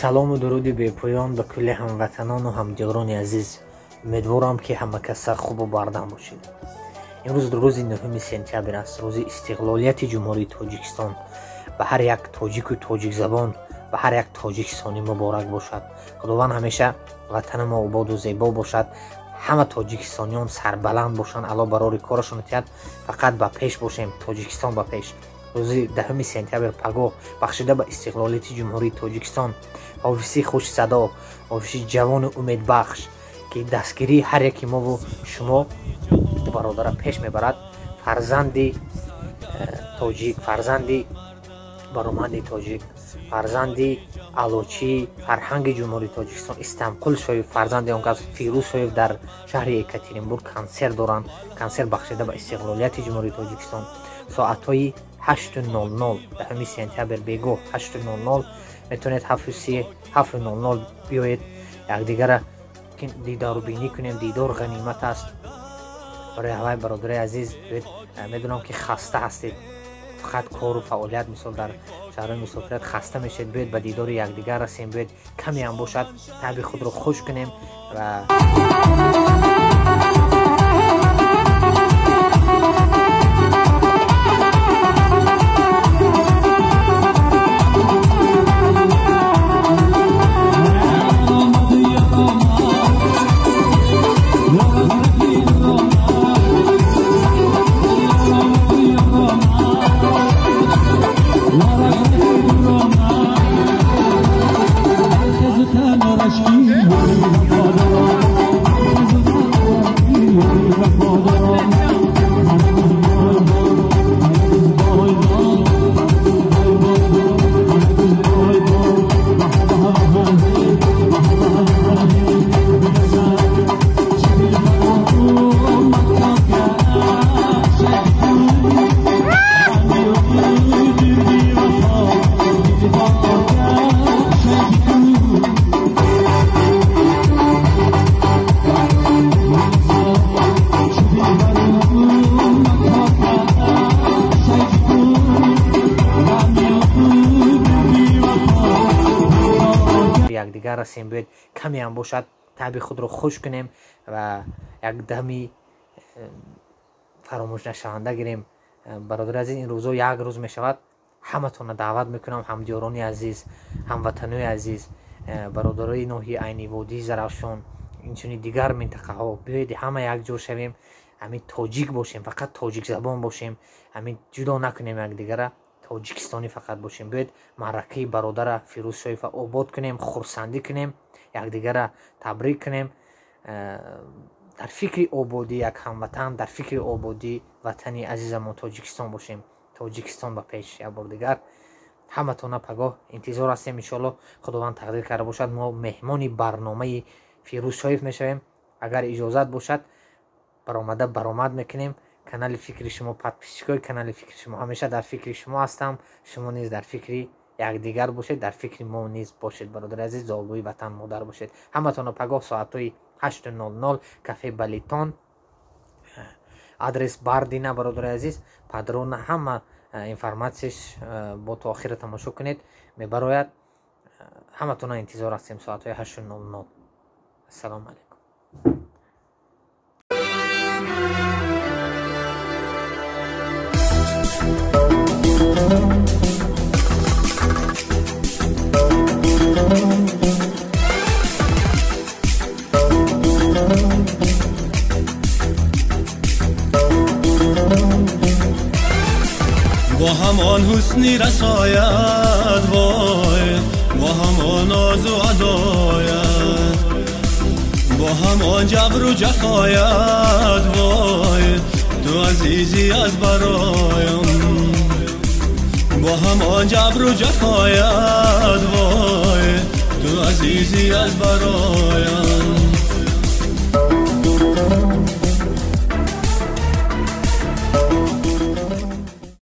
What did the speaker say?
Салому дуруди бепоён ба кулли ҳамватанону ҳамдиёрони азиз. Умедворам, ки ҳама каса хубу бардам бошед. Имрӯз рӯзи 9 сентябр аст, рӯзи истиқлолияти Ҷумҳурии Тоҷикистон. Ба ҳар як тоҷику тоҷикзабон, ба ҳар як тоҷикистонӣ муборак бошад. Худованд ҳамеша ватани мо ободу зебо бошад, ҳама тоҷикистониён сарбаланд бошанд, Алло барори корашон тиҳад, фақат ба пеш бошем, Тоҷикистон ба пеш. Рӯзи 10 сентябр пагоҳ бахшида ба истиқлолияти Ҷумҳурии Тоҷикистон, офиси хушсадо, офиси ҷавону умедбахш, ки дастгирии ҳар яки мову шумо бародара пеш мебарад, фарзанди тоҷик, фарзанди бароманди тоҷик, фарзанди аълочии фарҳанги Ҷумҳурии Тоҷикистон Истамқул Шоев, фарзанди он кас Фирӯз Шоев дар шаҳри Екатеринбург консерт доранд. Консерт бахшида ба истиқлолияти Ҷумҳурии Тоҷикистон соатҳои 8:00, 10 сентябр бегоҳ 8:00. Метавонед 7:30, 7:00 биёед, якдигара дидорубинӣ кунем. Дидор ғанимат аст барои ҳавай. Бародари азиз, медонам, ки хаста ҳастед, фақат кору фаъолият, мисол, дар шаҳрҳои мусофират хаста мешавед. Биёед, ба дидори якдигар расем, биёед, камеам бошад, таби худро хуш кунем ва якдигар расем. Биёед, камеам бошад, таби худро хуш кунем ва як дами фаромӯшнашаванда гирем. Бародари азиз, ин рӯзо як рӯз мешавад. Ҳаматонро даъват мекунам, ҳамдиёрони азиз, ҳамватанои азиз, бародарои ноҳияи Айни, водии Зарафшон, инчунин дигар минтақаҳо. Биёед, ҳама якҷо шавем, ҳамин тоҷик бошем, фақат тоҷикзабон бошем, ҳамин ҷудо накунем якдигара, тоҷикистонӣ фақат бошем. Биёед, маъракаи бародара Фирӯз Шоева обод кунем, хурсандӣ кунем, якдигара табрик кунем, дар фикри ободии як ҳамватан, дар фикри ободии ватани азизамон Тоҷикистон бошем. Тоҷикистон ба пеш! Як бор дигар ҳаматона пагоҳ интизор ҳастем. Иншоалло, Худованд тақдир карда бошад, мо меҳмони барномаи Фирӯз Шоев мешавем. Агар иҷозат бошад, баромада баромад мекунем. Канали Фикри шумо, подписчикои канали Фикри шумо, ҳамеша дар фикри шумо ҳастам. Шумо низ дар фикри якдигар бошед, дар фикри мо низ бошед. Бародари азиз, дуогӯи ватан модар бошед. Ҳаматонро пагоҳ соатҳои 8:00 кафе Балитон, адрес Бардина. Бародари азиз, подробно ҳама информатсияш бо то охира тамошо кунед, мебарояд. Ҳаматонро интизор ҳастем соатҳои 8:00. Ассалому алайкум. Бо ҳамон ҳусни расояд, вой, бо ҳамон нозу адояд, бо ҳамон ҷабру ҷафояд, вой, ту азизӣ аз бароям. Бо ҳамон ҷабру ҷафояд, вой, ту азизӣ аз бароям.